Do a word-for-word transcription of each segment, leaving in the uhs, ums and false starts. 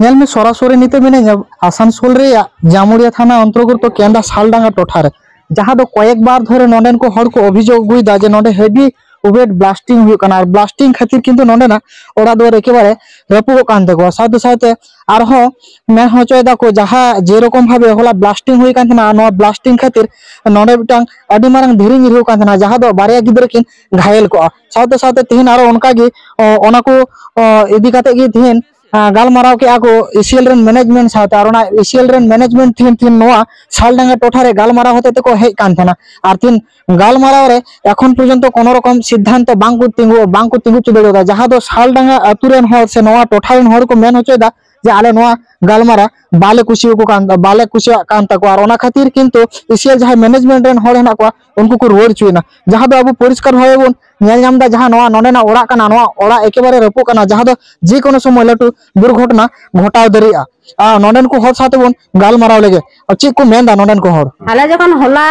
ᱧᱮᱞ ᱢᱮ, ᱥᱚᱨᱟᱥᱚᱨᱤ ᱱᱤᱛᱚᱜ ᱢᱮᱱᱟᱹᱧᱟ ᱟᱥᱟᱱᱥᱳᱞ ᱨᱮᱭᱟᱜ ᱡᱟᱢᱩᱲᱤᱭᱟ ᱛᱷᱟᱱᱟ ᱚᱱᱛᱚᱨᱜᱚᱛᱚ ᱠᱮᱱᱫᱟ ᱥᱟᱞᱰᱟᱸᱜᱟ ᱴᱚᱴᱷᱟ ᱨᱮ, ᱡᱟᱦᱟᱸ ᱫᱚ ᱠᱚᱭᱮᱠ ᱵᱟᱨ ᱫᱷᱚᱨᱮ ᱱᱚᱰᱮᱱ ᱠᱚ ᱦᱚᱲ ᱠᱚ ᱚᱵᱷᱤᱡᱳᱜᱽ ᱟᱹᱜᱩᱭᱮᱫᱟ ᱡᱮ ᱱᱚᱰᱮ heavy weight blasting ᱦᱩᱭᱩᱜ ᱠᱟᱱᱟ᱾ ᱟᱨ blasting ᱠᱷᱟᱹᱛᱤᱨ ᱠᱤᱱᱛᱩ ᱱᱚᱰᱮᱱᱟᱜ ᱚᱲᱟᱜ ᱫᱩᱣᱟᱹᱨ ᱮᱠᱮᱵᱟᱨᱮ ᱨᱟᱹᱯᱩᱫᱚᱜ ᱠᱟᱱ ᱛᱟᱠᱚᱣᱟ᱾ ᱥᱟᱶᱛᱮ ᱥᱟᱶᱛᱮ ᱟᱨᱦᱚᱸ ᱢᱮᱱ ᱦᱚᱪᱚᱭ ᱫᱟᱠᱚ, ᱡᱟᱦᱟᱸ ᱡᱮᱨᱚᱠᱚᱢ ᱵᱷᱟᱵᱮ ᱦᱚᱞᱟ blasting ᱦᱩᱭ ᱠᱟᱱ ᱛᱟᱦᱮᱱᱟ, ᱱᱚᱣᱟ blasting ᱠᱷᱟᱹᱛᱤᱨ ᱱᱚᱰᱮ ᱢᱤᱫᱴᱟᱝ ᱟᱹᱰᱤ ᱢᱟᱨᱟᱝ ᱫᱷᱤᱨᱤ ᱧᱩᱨᱦᱩ ᱠᱟᱱ ᱛᱟᱦᱮᱱᱟ, ᱡᱟᱦᱟᱸ ᱫᱚ ᱵᱟᱨᱭᱟ ᱜᱤᱫᱽᱨᱟᱹ ᱠᱤᱱ ᱜᱷᱟᱭᱮᱞ ᱠᱚᱜᱼᱟ᱾ ᱥᱟᱶᱛᱮ ᱥᱟᱶᱛᱮ ᱛᱮᱦᱮᱧ ᱟᱨᱚ ᱚᱱᱠᱟᱜᱮ, ᱚ, ᱚᱱᱟ ᱠᱚ, ᱚ, ᱤᱫᱤ ᱠᱟᱛᱮ ᱜᱮ ᱛᱮᱦᱮᱧ, ᱟ, ᱜᱟᱞᱢᱟᱨᱟᱣ ᱠᱮᱜᱼᱟ ᱠᱚ ᱤᱥᱤᱮᱞ ᱨᱮᱱ management ᱥᱟᱶᱛᱮ᱾ ᱟᱨ ᱚᱱᱟ ᱤᱥᱤᱮᱞ ᱨᱮᱱ management ᱛᱮᱦᱮᱧ, ᱛᱮᱦᱮᱧ ᱱᱚᱣᱟ ᱥᱟᱞᱰᱟᱸᱜᱟ ᱴᱚᱴᱷᱟ ᱨᱮ ᱜᱟᱞᱢᱟᱨᱟᱣ ᱦᱚᱛᱮ ᱛᱮᱠᱚ ᱦᱮᱡ ᱠᱟᱱ ᱛᱟᱦᱮᱱᱟ᱾ ᱟᱨ ᱛᱮᱦᱮᱧ ᱜᱟᱞᱢᱟᱨᱟᱣ ᱨᱮ ᱮᱠᱷᱚᱱ ᱯᱚᱨᱡᱚᱱᱛᱚ ᱠᱳᱱᱳ ᱨᱚᱠᱚᱢ ᱥᱤᱫᱽᱫᱷᱟᱱᱛᱚ ᱵᱟᱝ ᱠᱚ ᱛᱤᱸᱜᱩ, ᱵᱟᱝ ᱠᱚ ᱛᱤᱸᱜᱩ ᱦᱚᱪᱚ ᱫᱟᱲᱮᱭᱟᱫᱟ, ᱡᱟᱦᱟᱸ ᱫᱚ ᱥᱟᱞᱰᱟᱸᱜᱟ ᱟᱹᱛᱩ ᱨᱮᱱ ᱦᱚᱲ ᱥᱮ ᱱᱚᱣᱟ ᱴᱚᱴᱷᱟ ᱨᱮᱱ ᱦᱚᱲ ᱠᱚ ᱢᱮᱱ ᱦᱚᱪᱚᱭᱮᱫᱟ ᱡᱮ ᱟᱞᱮ ᱱᱚᱣᱟ ᱜᱟᱞᱢᱟᱨᱟᱣ ᱵᱟᱞᱮ ᱠᱩᱥᱤᱭᱟᱠᱚ ᱠᱟᱱ, ᱵᱟᱞᱮ ᱠᱩᱥᱤᱭᱟᱜ ᱠᱟᱱ ᱛᱟᱠᱚᱣᱟ᱾ ᱟᱨ ᱚᱱᱟ ᱠᱷᱟᱹᱛᱤᱨ ᱠᱤᱱᱛᱩ ᱤᱥᱤᱮᱞ ᱡᱟᱦᱟᱸᱭ management ᱨᱮᱱ ᱦᱚᱲ ᱦᱮᱱᱟᱜ ᱠᱚᱣᱟ, ᱩᱱᱠᱩ ᱠᱚ ᱨᱩᱣᱟᱹᱲ ᱦᱚᱪᱚᱭᱮᱱᱟ, ᱡᱟᱦᱟᱸ ᱫᱚ ᱟᱵᱚ ᱯᱚᱨᱤᱥᱠᱟᱨ ᱵᱷᱟᱵᱮ ᱵᱚᱱ ᱧᱮᱞ ᱧᱟᱢ ᱮᱫᱟ, ᱡᱟᱦᱟᱸ ᱱᱚᱣᱟ ᱱᱚᱰᱮᱱᱟᱜ ᱚᱲᱟᱜ ᱠᱟᱱᱟ, ᱱᱚᱣᱟ ᱚᱲᱟᱜ ᱮᱠᱮᱵᱟᱨᱮ ᱨᱟᱹᱯᱩᱫ ᱠᱟᱱᱟ, ᱡᱟᱦᱟᱸ ᱫᱚ ᱡᱮ ᱠᱳᱱᱳ ᱥᱚᱢᱚᱭ ᱞᱟᱹᱴᱩ ᱫᱩᱨᱜᱷᱚᱴᱚᱱᱟ ᱜᱷᱚᱴᱟᱣ ᱫᱟᱲᱮᱭᱟᱜᱼᱟ᱾ ᱟᱨ ᱱᱚᱰᱮᱱ ᱠᱚ ᱦᱚᱲ ᱥᱟᱶᱛᱮ ᱵᱚᱱ ᱜᱟᱞᱢᱟᱨᱟᱣ ᱞᱮᱜᱮ, ᱟᱨ ᱪᱮᱫ ᱠᱚ ᱢᱮᱱᱫᱟ ᱱᱚᱰᱮᱱ ᱠᱚ ᱦᱚᱲ? ᱟᱞᱮ ᱡᱚᱠᱷᱚᱱ ᱦᱚᱞᱟ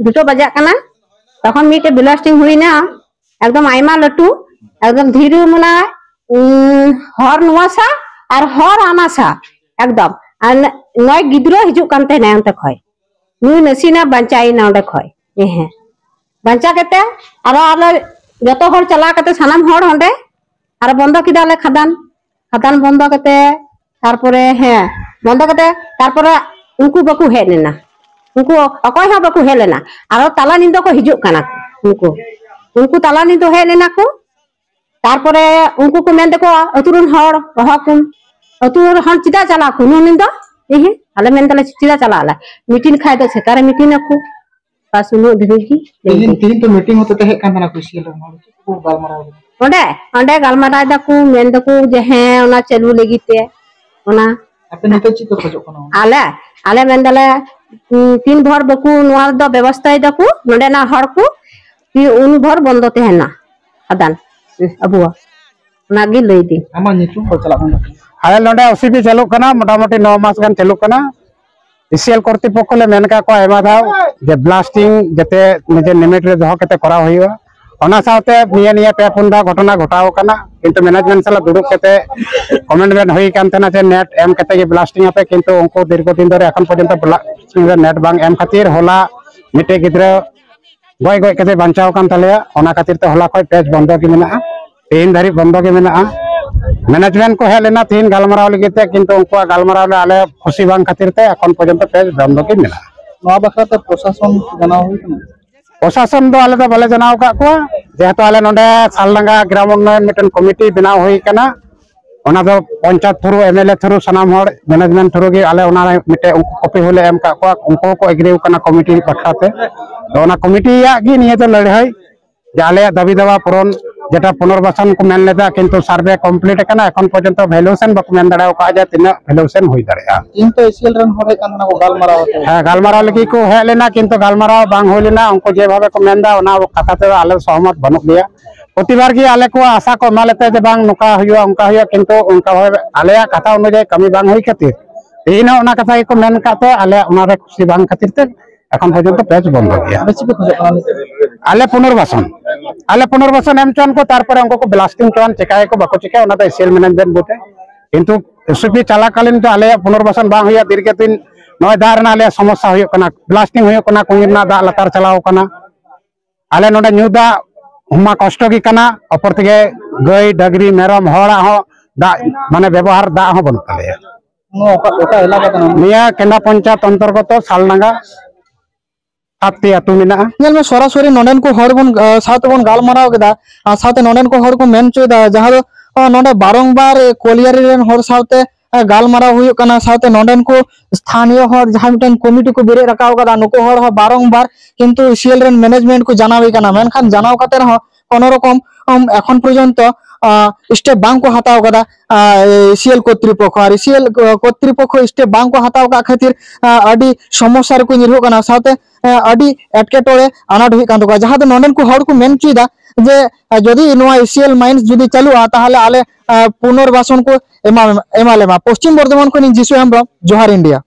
ᱫᱩᱴᱟ ᱵᱟᱡᱟᱜ ᱠᱟᱱᱟ, ᱛᱚᱠᱷᱚᱱ ᱢᱤᱫᱴᱮᱡ blasting ᱦᱩᱭᱱᱟ, ᱮᱠᱫᱚᱢ ᱟᱭᱢᱟ ᱞᱟᱹᱴᱩ, ᱮᱠᱫᱚᱢ ᱫᱷᱤᱨᱤ ᱢᱟᱱᱮ, ᱩᱸ, ᱦᱚᱨ ᱱᱚᱣᱟ ᱥᱟ ᱟᱨ ᱦᱚᱨ ᱟᱱᱟ ᱥᱟ, ᱮᱠᱫᱚᱢ᱾ ᱟᱨ ᱱᱚᱭ ᱜᱤᱫᱽᱨᱟᱹ ᱦᱤᱡᱩᱜ ᱠᱟᱱ ᱛᱟᱦᱮᱱᱟ ᱚᱱᱛᱮ ᱠᱷᱚᱡ, ᱱᱩᱭ ᱱᱟᱥᱮᱱᱟᱜ ᱵᱟᱧᱪᱟᱣ ᱮᱱᱟ ᱚᱸᱰᱮ ᱠᱷᱚᱡ᱾ ᱦᱮᱸ, ᱦᱮᱸ᱾ ᱵᱟᱧᱪᱟᱣ ᱠᱟᱛᱮ ᱟᱨᱚ ᱟᱞᱮ ᱡᱚᱛᱚ ᱦᱚᱲ ᱪᱟᱞᱟᱣ ᱠᱟᱛᱮ ᱥᱟᱱᱟᱢ ᱦᱚᱲ ᱚᱸᱰᱮ ᱟᱨᱚ ᱵᱚᱱᱫᱚ ᱠᱮᱫᱟᱞᱮ ᱠᱷᱟᱫᱟᱱ᱾ ᱠᱷᱟᱫᱟᱱ ᱵᱚᱱᱫᱚ ᱠᱟᱛᱮ ᱛᱟᱨᱯᱚᱨᱮ, ᱦᱮᱸ, ᱵᱚᱱᱫᱚ ᱠᱟᱛᱮ ᱛᱟᱨᱯᱚᱨᱮ ᱩᱱᱠᱩ ᱵᱟᱠᱚ ᱦᱮᱡ ᱞᱮᱱᱟ, ᱩᱱᱠᱩ ᱚᱠᱚᱭ ᱦᱚᱸ ᱵᱟᱠᱚ ᱦᱮᱡ ᱞᱮᱱᱟ᱾ ᱟᱨᱚ ᱛᱟᱞᱟ ᱧᱤᱫᱟᱹ ᱠᱚ ᱦᱤᱡᱩᱜ ᱠᱟᱱᱟ ᱩᱱᱠᱩ, ᱩᱱᱠᱩ ᱛᱟᱞᱟ ᱧᱤᱫᱟᱹ ᱦᱮᱡ ᱞᱮᱱᱟ ᱠᱚ᱾ ᱛᱟᱨᱯᱚᱨᱮ ᱩᱱᱠᱩ ᱠᱚ ᱢᱮᱱ ᱛᱟᱠᱚ, ᱟᱹᱛᱩ ᱨᱮᱱ ᱦᱚᱲ ᱦᱚᱦᱚ ᱠᱚᱢ, ᱟᱹᱛᱩ ᱨᱮᱱ ᱦᱚᱲ ᱪᱮᱫᱟᱜ ᱪᱟᱞᱟᱜ ᱟᱠᱚ ᱱᱩᱱ ᱧᱤᱫᱟᱹ? ᱦᱮᱸ, ᱟᱞᱮ ᱢᱮᱱ ᱫᱟᱞᱮ ᱪᱮᱫᱟᱜ ᱪᱟᱞᱟᱜ ᱟᱞᱮ? ᱢᱤᱴᱤᱝ ᱠᱷᱟᱡ ᱫᱚ ᱥᱮᱛᱟᱜ ᱨᱮ ᱢᱤᱴᱤᱝ ᱟᱠᱚ, ᱵᱟᱥ ᱩᱱᱟᱹᱜ ᱫᱷᱟᱹᱵᱤᱡ ᱜᱮ᱾ ᱛᱮᱦᱮᱧ, ᱛᱮᱦᱮᱧ ᱛᱚ ᱢᱤᱴᱤᱝ ᱦᱚᱛᱮ ᱛᱮ ᱦᱮᱡ ᱠᱟᱱ ᱛᱟᱦᱮᱱᱟ ᱠᱚ ᱤᱥᱤᱮᱞ ᱨᱮᱱ ᱦᱚᱲ, ᱪᱮᱫ ᱠᱚ ᱜᱟᱞᱢᱟᱨᱟᱣ ᱠᱮᱫᱟ? ᱚᱸᱰᱮ, ᱚᱸᱰᱮ ᱜᱟᱞᱢᱟᱨᱟᱣ ᱫᱟᱠᱚ, ᱢᱮᱱ ᱫᱟᱠᱚ ᱡᱮ ᱦᱮᱸ, ᱚᱱᱟ ᱪᱟᱹᱞᱩ ᱞᱟᱹᱜᱤᱫ ᱛᱮ ᱚᱱᱟ᱾ ᱟᱯᱮ ᱱᱚᱛᱮ ᱪᱮᱫ ᱯᱮ ᱠᱷᱚᱡᱚᱜ ᱠᱟᱱᱟ? ᱟᱞᱮ, ᱟᱞᱮ ᱢᱮᱱ ᱫᱟᱞᱮ, ᱩᱸ, ᱛᱤᱱ ᱵᱷᱳᱨ ᱵᱟᱠᱚ ᱱᱚᱣᱟ ᱫᱚ ᱵᱮᱵᱚᱥᱛᱷᱟᱭ ᱫᱟᱠᱚ ᱱᱚᱸᱰᱮᱱᱟᱜ ᱦᱚᱲ ᱠᱚ, ᱠᱤ ᱩᱱ ᱵᱷᱳᱨ ᱵᱚᱱᱫᱚ ᱛᱟᱦᱮᱱᱟ ᱠᱷᱟᱫᱟᱱ ᱟᱵᱚᱣᱟᱜ᱾ ᱚᱱᱟᱜᱮ ᱞᱟᱹᱭ ᱫᱟᱹᱧ᱾ ᱟᱢᱟᱜ ᱧᱩᱛᱩᱢ ᱠᱚ ᱪᱟᱞᱟᱜ ᱠᱟᱱᱟ? ᱟᱞᱮ ᱱᱚᱰᱮ ᱳᱥᱤᱯᱤ ᱪᱟᱹᱞᱩᱜ ᱠᱟᱱᱟ, ᱢᱚᱴᱟᱢᱩᱴᱤ ᱱᱚ ᱢᱟᱥ ᱜᱟᱱ ᱪᱟᱹᱞᱩᱜ ᱠᱟᱱᱟ᱾ ᱤᱥᱤᱮᱞ ᱠᱚᱨᱛᱤᱯᱚᱠᱠᱷᱚ ᱞᱮ ᱢᱮᱱ ᱠᱟᱜ ᱠᱚᱣᱟ ᱟᱭᱢᱟ ᱫᱷᱟᱣ ᱡᱮ blasting ᱡᱟᱛᱮ ᱱᱤᱡᱮᱨ limit ᱨᱮ ᱫᱚᱦᱚ ᱠᱟᱛᱮ ᱠᱚᱨᱟᱣ ᱦᱩᱭᱩᱜᱼᱟ᱾ ᱚᱱᱟ ᱥᱟᱶᱛᱮ ᱱᱤᱭᱟᱹ ᱱᱤᱭᱟᱹ ᱯᱮ ᱯᱩᱱ ᱫᱷᱟᱣ ᱜᱷᱚᱴᱚᱱᱟ ᱜᱷᱚᱴᱟᱣ ᱟᱠᱟᱱᱟ, ᱠᱤᱱᱛᱩ ᱢᱮᱱᱮᱡᱢᱮᱱᱴ ᱥᱟᱞᱟᱜ ᱫᱩᱲᱩᱵ ᱠᱟᱛᱮ ᱠᱚᱢᱮᱱᱴᱢᱮᱱᱴ ᱦᱩᱭ ᱟᱠᱟᱱ ᱛᱟᱦᱮᱱᱟ ᱡᱮ ᱱᱮᱴ ᱮᱢ ᱠᱟᱛᱮ ᱜᱮ ᱵᱞᱟᱥᱴᱤᱝ ᱟᱯᱮ, ᱠᱤᱱᱛᱩ ᱩᱱᱠᱩ ᱫᱤᱨᱜᱷᱚ ᱫᱤᱱ ᱫᱷᱚᱨᱮ ᱮᱠᱷᱚᱱ ᱯᱚᱨᱡᱚᱱᱛᱚ ᱵᱞᱟᱥᱴᱤᱝ ᱨᱮ ᱱᱮᱴ ᱵᱟᱝ ᱮᱢ ᱠᱷᱟᱹᱛᱤᱨ ᱦᱚᱞᱟ ᱢᱤᱫᱴᱮᱡ ᱜᱤᱫᱽᱨᱟᱹ ᱜᱚᱡ ᱜᱚᱡ ᱠᱟᱛᱮ ᱵᱟᱧᱪᱟᱣ ᱟᱠᱟᱱ ᱛᱟᱞᱮᱭᱟ᱾ ᱚᱱᱟ ᱠᱷᱟᱹᱛᱤᱨ ᱛᱮ ᱦᱚᱞᱟ ᱠᱷᱚᱱ ᱯᱮᱪ ᱵᱚᱱᱫᱚ ᱜᱮ ᱢᱮᱱᱟᱜᱼᱟ, ᱛᱮᱦᱮᱧ ᱫᱷᱟᱹᱨᱤᱡ ᱵᱚᱱᱫᱚ ᱜᱮ ᱢᱮᱱᱟᱜᱼᱟ᱾ ᱢᱮᱱᱮᱡᱢᱮᱱᱴ ᱠᱚ ᱦᱮᱡ ᱞᱮᱱᱟ ᱛᱮᱦᱮᱧ ᱜᱟᱞᱢᱟᱨᱟᱣ ᱞᱟᱹᱜᱤᱫ ᱛᱮ, ᱠᱤᱱᱛᱩ ᱩᱱᱠᱩᱣᱟᱜ ᱜᱟᱞᱢᱟᱨᱟᱣ ᱨᱮ ᱟᱞᱮ ᱠᱷᱩᱥᱤ ᱵᱟᱝ ᱠᱷᱟᱹᱛᱤᱨ ᱛᱮ ᱮᱠᱷᱚᱱ ᱯᱚᱨᱡᱚᱱᱛᱚ ᱯᱮᱪ ᱵᱚᱱᱫᱚ ᱜᱮ ᱢᱮᱱᱟᱜᱼᱟ᱾ ᱱᱚᱣᱟ ᱵᱟᱠᱷᱨᱟ ᱛᱮ ᱯᱨᱚᱥᱟᱥᱚᱱ ᱡᱟᱱᱟᱣ ᱦᱩᱭ ᱠᱟᱱᱟ? ᱯᱨᱚᱥᱟᱥᱚᱱ ᱫᱚ ᱟᱞᱮ ᱫᱚ ᱵᱟᱞᱮ ᱡᱟᱱᱟᱣ ᱟᱠᱟᱫ ᱠᱚᱣᱟ, ᱡᱮᱦᱮᱛᱩ ᱟᱞᱮ ᱱᱚᱰᱮ ᱥᱟᱞᱰᱟᱸᱜᱟ ᱜᱨᱟᱢ ᱩᱱᱱᱚᱭᱚᱱ ᱢᱤᱫᱴᱮᱱ ᱠᱚᱢᱤᱴᱤ ᱵᱮᱱᱟᱣ ᱦᱩᱭ ᱠᱟᱱᱟ᱾ ᱚᱱᱟ ᱫᱚ panchayat through, M L A through, ᱥᱟᱱᱟᱢ ᱦᱚᱲ ᱢᱮᱱᱮᱡᱢᱮᱱᱴ ᱛᱷᱨᱩ ᱜᱮ ᱟᱞᱮ ᱚᱱᱟ ᱨᱮ ᱢᱤᱫᱴᱮᱡ ᱩᱱᱠᱩ ᱠᱚᱯᱤ ᱦᱚᱸᱞᱮ ᱮᱢ ᱟᱠᱟᱫ ᱠᱚᱣᱟ, ᱩᱱᱠᱩ ᱦᱚᱸᱠᱚ ᱮᱜᱽᱨᱤ ᱟᱠᱟᱱᱟ ᱠᱚᱢᱤᱴᱤ ᱵᱟᱠᱷᱨᱟ ᱛᱮ᱾ ᱛᱚ ᱚᱱᱟ ᱠᱚᱢᱤᱴᱤᱭᱟᱜ ᱜᱮ ᱱᱤᱭᱟᱹ ᱫᱚ ᱞᱟᱹᱲᱦᱟᱹᱭ, ᱡᱮ ᱟᱞᱮᱭᱟᱜ ᱫᱟᱹᱵᱤ ᱫᱟᱣᱟ ᱯᱩᱨᱚᱱ, ᱡᱮᱴᱟ ᱯᱩᱱᱚᱨᱵᱟᱥᱚᱱ ᱠᱚ ᱢᱮᱱ ᱞᱮᱫᱟ, ᱠᱤᱱᱛᱩ ᱥᱟᱨᱵᱷᱮ ᱠᱚᱢᱯᱞᱤᱴ ᱟᱠᱟᱱᱟ, ᱮᱠᱷᱚᱱ ᱯᱚᱨᱡᱚᱱᱛᱚ ᱵᱷᱮᱞᱩᱭᱮᱥᱚᱱ ᱵᱟᱠᱚ ᱢᱮᱱ ᱫᱟᱲᱮ ᱟᱠᱟᱫᱼᱟ ᱡᱮ ᱛᱤᱱᱟᱹᱜ ᱵᱷᱮᱞᱩᱭᱮᱥᱚᱱ ᱦᱩᱭ ᱫᱟᱲᱮᱭᱟᱜᱼᱟ᱾ ᱤᱧ ᱛᱚ ᱮᱥᱤᱭᱮᱞ ᱨᱮᱱ ᱦᱚᱲ ᱦᱮᱡ ᱠᱟᱱ ᱛᱟᱦᱮᱱᱟ ᱠᱚ ᱜᱟᱞᱢᱟᱨᱟᱣ ᱠᱟᱛᱮ᱾ ᱦᱮᱸ, ᱜᱟᱞᱢᱟᱨᱟᱣ ᱞᱟᱹᱜᱤᱫ ᱠᱚ ᱦᱮᱡ ᱞᱮᱱᱟ, ᱠᱤᱱᱛᱩ ᱜᱟᱞᱢᱟᱨᱟᱣ ᱵᱟᱝ ᱦᱩᱭ ᱞᱮᱱᱟ, ᱩᱱᱠᱩ ᱡᱮᱵᱷᱟᱵᱮ ᱠᱚ ᱢᱮᱱᱫᱟ ᱚᱱᱟ ᱠᱟᱛᱷᱟ ᱛᱮᱫᱚ ᱟᱞᱮ ᱥᱚᱦᱚᱢᱚᱛ ᱵᱟᱹᱱᱩᱜ ᱞᱮᱭᱟ᱾ ᱯᱨᱚᱛᱤᱵᱟᱨ ᱜᱮ ᱟᱞᱮ ᱠᱚ ᱟᱥᱟ ᱠᱚ ᱮᱢᱟ ᱞᱮᱛᱮ ᱡᱮ ᱵᱟᱝ ᱱᱚᱝᱠᱟ ᱦᱩᱭᱩᱜᱼᱟ, ᱚᱱᱠᱟ ᱦᱩᱭᱩᱜᱼᱟ, ᱠᱤᱱᱛᱩ ᱚᱱᱠᱟ ᱵᱷᱟᱵᱮ ᱟᱞᱮᱭᱟᱜ ᱠᱟᱛᱷᱟ ᱚᱱᱩᱡᱟᱭᱤ ᱠᱟᱹᱢᱤ ᱵᱟᱝ ᱦᱩᱭ ᱠᱷᱟᱹᱛᱤᱨ ᱛᱮᱦᱮᱧ ᱦᱚᱸ ᱚᱱᱟ ᱠᱟᱛᱷᱟ ᱜᱮᱠᱚ ᱢᱮᱱ ᱠᱟᱜ ᱛᱮ ᱟᱞᱮ ᱚᱱᱟᱨᱮ ᱠᱷᱩᱥᱤ ᱵᱟᱝ ᱠᱷᱟᱹᱛᱤᱨ ᱛᱮ ᱮᱠᱷᱚᱱ ᱯᱚᱨᱡᱚᱱᱛᱚ ᱯᱮᱪ ᱵᱚᱱᱫᱚ ᱜᱮᱭᱟ᱾ ᱟᱯᱮ ᱪᱮᱫ ᱯᱮ ᱠᱷᱚᱡᱚᱜ ᱠᱟᱱᱟ ᱱᱤᱛᱚᱜ? ᱟᱞᱮ ᱯᱩᱱᱚᱨᱵᱟᱥᱚᱱ, ᱟᱞᱮ ᱯᱩᱱᱚᱨᱵᱟᱥᱚᱱ ᱮᱢ ᱦᱚᱪᱚᱣᱟᱱ ᱠᱚ, ᱛᱟᱨᱯᱚᱨᱮ ᱩᱱᱠᱩ ᱠᱚ ᱵᱞᱟᱥᱴᱤᱝ ᱦᱚᱪᱚᱣᱟᱱ, ᱪᱮᱠᱟᱭᱟᱠᱚ ᱵᱟᱠᱚ ᱪᱮᱠᱟᱭᱟ ᱚᱱᱟ ᱫᱚ ᱮᱥᱤᱭᱮᱞ ᱢᱮᱱᱮᱡᱢᱮᱱᱴ ᱵᱩᱛᱮ᱾ ᱠᱤᱱᱛᱩ ᱮᱥᱤᱯᱤ ᱪᱟᱞᱟᱠᱟᱞᱤᱱ ᱫᱚ ᱟᱞᱮᱭᱟᱜ ᱯᱩᱱᱚᱨᱵᱟᱥᱚᱱ ᱵᱟᱝ ᱦᱩᱭᱩᱜᱼᱟ, ᱫᱤᱨᱜᱷᱚ ᱫᱤᱱ ᱱᱚᱜᱼᱚᱭ ᱫᱟᱜ ᱨᱮᱱᱟᱜ ᱟᱞᱮᱭᱟᱜ ᱥᱚᱢᱚᱥᱥᱟ ᱦᱩᱭᱩᱜ ᱠᱟᱱᱟ, ᱵᱞᱟᱥᱴᱤᱝ ᱦᱩᱭᱩᱜ ᱠᱟᱱᱟ, ᱠᱩᱧ ᱨᱮᱱᱟᱜ ᱫᱟᱜ ᱞᱟᱛᱟᱨ ᱪᱟᱞᱟᱣ ᱠᱟᱱᱟ᱾ ᱟᱞᱮ ᱱᱚᱰᱮ ᱧᱩ ᱫᱟᱜ ᱦᱚᱸᱢᱟ ᱠᱚᱥᱴᱚ ᱜᱮ ᱠᱟᱱᱟ, ᱚᱯᱚᱨ ᱛᱮᱜᱮ ᱜᱟᱹᱭ, ᱰᱟᱹᱝᱨᱤ, ᱢᱮᱨᱚᱢ, ᱦᱚᱲᱟᱜ ᱦᱚᱸ ᱫᱟᱜ, ᱢᱟᱱᱮ, ᱵᱮᱵᱚᱦᱟᱨ ᱫᱟᱜ ᱦᱚᱸ ᱵᱟᱹᱱᱩᱜ ᱛᱟᱞᱮᱭᱟ᱾ ᱱᱚᱣᱟ ᱚᱠᱟ, ᱚᱠᱟ ᱮᱞᱟᱠᱟ ᱠᱟᱱᱟ? ᱱᱤᱭᱟᱹ ᱠᱮᱱᱫᱟ ᱯᱚᱧᱪᱟᱭᱮᱛ ᱚᱱᱛᱚᱨᱜᱚᱛᱚ ᱥᱟᱞᱰᱟᱸᱜᱟ ᱥᱟᱛᱴᱤ ᱟᱹᱛᱩ ᱢᱮᱱᱟᱜᱼᱟ᱾ ᱧᱮᱞ ᱢᱮ, ᱥᱚᱨᱟᱥᱚᱨᱤ ᱱᱚᱰᱮᱱ ᱠᱚ ᱦᱚᱲ ᱵᱚᱱ, ᱟᱸ, ᱥᱟᱶᱛᱮ ᱵᱚᱱ ᱜᱟᱞᱢᱟᱨᱟᱣ ᱠᱮᱫᱟ, ᱟᱨ ᱥᱟᱶᱛᱮ ᱱᱚᱰᱮᱱ ᱠᱚ ᱦᱚᱲ ᱠᱚ ᱢᱮᱱ ᱦᱚᱪᱚᱭᱮᱫᱟ, ᱡᱟᱦᱟᱸ ᱫᱚ, ᱟᱸ, ᱱᱚᱰᱮ ᱵᱟᱨᱚᱝᱵᱟᱨ ᱠᱚᱞᱤᱭᱟᱨᱤ ᱨᱮᱱ ᱦᱚᱲ ᱥᱟᱶᱛᱮ, ᱟᱸ, ᱜᱟᱞᱢᱟᱨᱟᱣ ᱦᱩᱭᱩᱜ ᱠᱟᱱᱟ, ᱥᱟᱶᱛᱮ ᱱᱚᱰᱮᱱ ᱠᱚ ᱥᱛᱷᱟᱱᱤᱭᱚ ᱦᱚᱲ ᱡᱟᱦᱟᱸ ᱢᱤᱫᱴᱮᱱ ᱠᱚᱢᱤᱴᱤ ᱠᱚ ᱵᱮᱨᱮᱫ ᱨᱟᱠᱟᱵ ᱟᱠᱟᱫᱟ, ᱱᱩᱠᱩ ᱦᱚᱲ ᱦᱚᱸ ᱵᱟᱨᱚᱝᱵᱟᱨ ᱠᱤᱱᱛᱩ ᱥᱤ ᱮᱞ ᱨᱮᱱ ᱢᱮᱱᱮᱡᱢᱮᱱᱴ ᱠᱚ ᱡᱟᱱᱟᱣ ᱮ ᱠᱟᱱᱟ, ᱢᱮᱱᱠᱷᱟᱱ ᱡᱟᱱᱟᱣ ᱠᱟᱛᱮ ᱨᱮᱦᱚᱸ ᱠᱳᱱᱳ ᱨᱚᱠᱚᱢ, ᱩᱢ, ᱮᱠᱷᱚᱱ ᱯᱚᱨᱡᱚᱱᱛᱚ, ᱟᱸ, ᱥᱴᱮᱯ ᱵᱟᱝ ᱠᱚ ᱦᱟᱛᱟᱣ ᱠᱟᱫᱟ, ᱟᱸ, ᱥᱤ ᱮᱞ ᱠᱚᱨᱛᱨᱤᱯᱚᱠᱠᱷᱚ᱾ ᱟᱨ ᱥᱤ ᱮᱞ ᱠᱚᱨᱛᱨᱤᱯᱚᱠᱠᱷᱚ ᱥᱴᱮᱯ ᱵᱟᱝ ᱠᱚ ᱦᱟᱛᱟᱣ ᱠᱟᱜ ᱠᱷᱟᱹᱛᱤᱨ, ᱟᱸ, ᱟᱹᱰᱤ ᱥᱚᱢᱚᱥᱥᱟ ᱨᱮᱠᱚ ᱧᱩᱨᱦᱩᱜ ᱠᱟᱱᱟ, ᱥᱟᱶᱛᱮ, ᱟᱸ, ᱟᱹᱰᱤ ᱮᱴᱠᱮᱴᱚᱬᱮ ᱟᱱᱟᱴ ᱦᱩᱭᱩᱜ ᱠᱟᱱ ᱛᱟᱠᱚᱣᱟ, ᱡᱟᱦᱟᱸ ᱫᱚ ᱱᱚᱰᱮᱱ ᱠᱚ ᱦᱚᱲ ᱠᱚ ᱢᱮᱱ ᱦᱚᱪᱚᱭᱮᱫᱟ ᱡᱮ, ᱟᱸ, ᱡᱩᱫᱤ ᱱᱚᱣᱟ ᱥᱤ ᱮᱞ ᱢᱟᱭᱤᱱᱥ ᱡᱩᱫᱤ ᱪᱟᱹᱞᱩᱜᱼᱟ, ᱛᱟᱦᱚᱞᱮ ᱟᱞᱮ, ᱟᱸ, ᱯᱩᱱᱚᱨᱵᱟᱥᱚᱱ ᱠᱚ ᱮᱢᱟ, ᱮᱢᱟ ᱞᱮᱢᱟ᱾ ᱯᱚᱥᱪᱤᱢ ᱵᱚᱨᱫᱷᱚᱢᱟᱱ ᱠᱷᱚᱱ ᱤᱧ ᱡᱤᱥᱩ ᱦᱮᱢᱵᱨᱚᱢ, ᱡᱚᱦᱟᱨ ᱤᱱᱰᱤᱭᱟ᱾